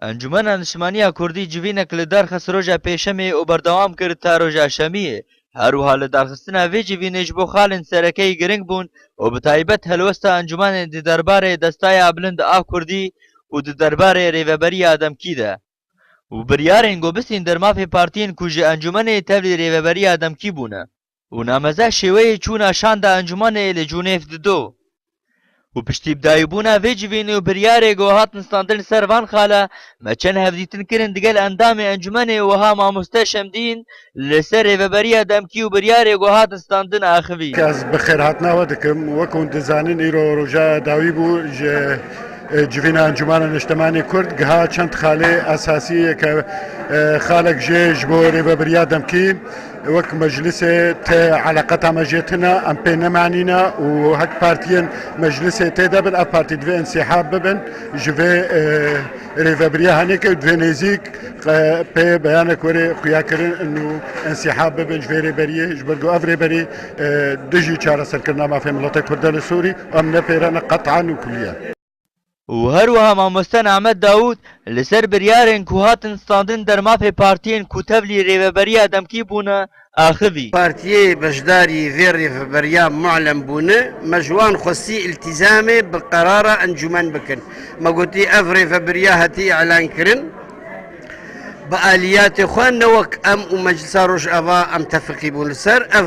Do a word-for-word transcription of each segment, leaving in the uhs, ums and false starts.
Encûmena Niştimaniya Kurdî civînek li dar xist roja Pêşemê û berdewam kir ta roja Şemiyê. Her wiha li darxistina vê civînê ji bo xalên serekeyî giring bûn û bi taybet helwesta encûmenê di derbarê Destaya Bilind a Kurdî û di derbarê Rêveberiya Demkî de û biryarên ku bisîn der mafê partiyên ku ji encûmenê tevlî Rêveberiya Demkî bûne. Û nameze şêweyê çûna şanda encûmenê li Cûnêv dido. Û piştî bidayîbûna vê civînê û biryarê ku hatin standin li ser van xala, me çend hevdîtin kirin digel endamê encûmenê, wiha mamoste Şemdîn li ser rêveberiya demkî û biryarê ku hatin standin axivî. Ez bi xêrhatina we dikim. Wek hûn dizanin, îro roja dawî bû ji, e, civîna Encûmena Niştimanê Kurd. Giha çend xalê esasî ye ke, e, xalek jê ji bo rêveberiya demkî, wek meclisê te eleqeta me jê tune, em pê nemanîne û hek partiyên meclisê tê de bin, ev partî divê însîhab bibin ji vê, e, rêveberiya henêkê û divê nêzîk, e, pê beyanek were xuya kirin û însîhab bibin ji vê rêberiyê, ji ber ku ev rêberî, e, dijî çareserkirina mafê miletê Kurd e li Sûrî, em ne pê re ne qet'an û kulliyen. Û her wiha mamoste Nehmet Dawûd li ser biryarên ku hatin standin der mafê partiyên ku tevlî rêveberiya demkî bûne, axivî. Partiyê beşdarî vê rêveberiya mu'lem bûne, me ji wan xwestî îltîzamê bi qerara encûmen bikin. Me gotî ev rêveberiya hatî îlan kirin. Bi aliyatê xwe, ne wek em û Meclisa Rojava em tefiqî bûn li ser. Ev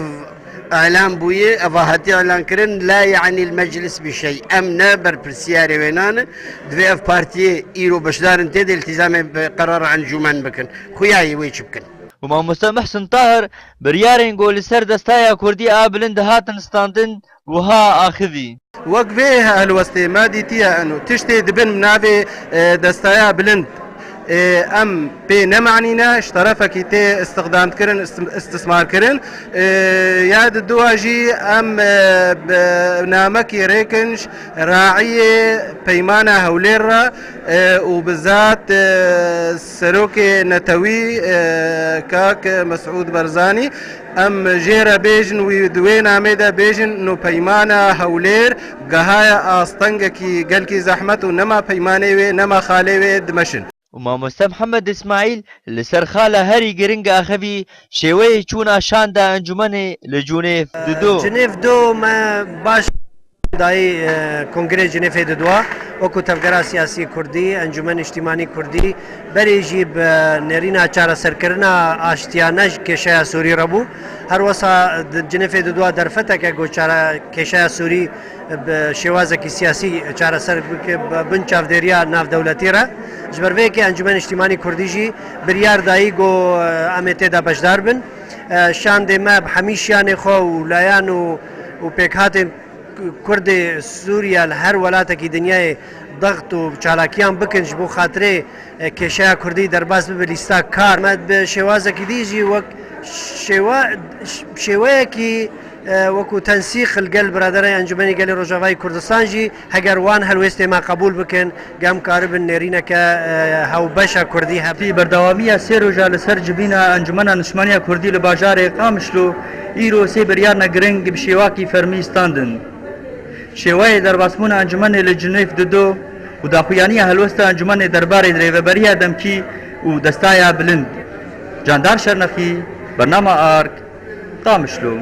îlan bûye, eva hatî îlan kirin, la yanî l-meclis bi şey. Em ne berpirsiyarê wê nane. Divê ev partiyê îro beşdar in tê de îltîzamê bi qerara encûmen bikin. Xuya ye wê çi bikin. Û mamoste Muhsin Tahir biryarên ku li ser Destaya Kurdî a Bilind hatin standin, wiha axivî. Wek vê helwestê me dîtiye eno tiştê dibin navê, e, Destaya Bilind, e, em pê nemanîne, ji terefekî tê istiqdamkirin, istim-, istismarkirin. E, ya di dua jî em, e, bi namekî rêkin ji raiyê Peymana Hewlêr re, e, û bizat, e, serokê netewî, e, kak Mesûd Barzanî, em jê re bêjin, wî di wê namê de bêjin, no Peymana Hewlêr gehaya astengekî gelkî zehmet û nema peymanê wê, nema xalê wê dimeşin. Û mamoste Mihemed Îsmaîl li ser xala herî giring axivî şêweyê çûna şanda encûmenê li Cûnêv dido. Cinêv do me baş dayî, e, Kongrê Cinêfê didwa, wekû tevgera siyasî kurdî, Encûmen Niştîmanî Kurdî, berê jî bi nêrîna çareserkirina aştiyane ji kêşeya Sûrî re bû. Her wesa di Cinêfê didwa derfeteke ku çare-, kêşeya Sûrî bi şêwazekî siyasî çareser bike, bi bin çavdêriya navdewletî re. Ji ber vê yekê Encûmen Niştîmanî Kurdî jî biryar dayî ku, e, em ê tê de beşdar bin. E, şandê me bi hemî şiyanê xwe û layan û, û pêkhatên Kurdê Sûriye li her welatekî dinyayê dext û çalakiyan bikin ji bo xatirê, e, kêşeya Kurdî derbas bibe lîsta kar. Me bi şêwazekî dî jî wek şêwe-, şêweyekî, e, wekû tensîq li gel biraderên Encûmenê Gelê Rojavayê Kurdistan jî, heger wan helwêstê me qebûl bikin, em karibin nêrîneke, e, hewbeşa Kurdî hebe. Berdewamiya sê roja li ser civîna Encûmena Niştimaniya Kurdî li bajarê Qamişlo, îro sê biryarna giring bi şêwakî fermî standin. Şêwayê derbasbûna encûmenê li Cinêv dido û daxuyaniya helwesta encûmenê derbarê rêveberiya demkî û destaya bilind. Candar Şernexî, bernama Ark, Qamişlo.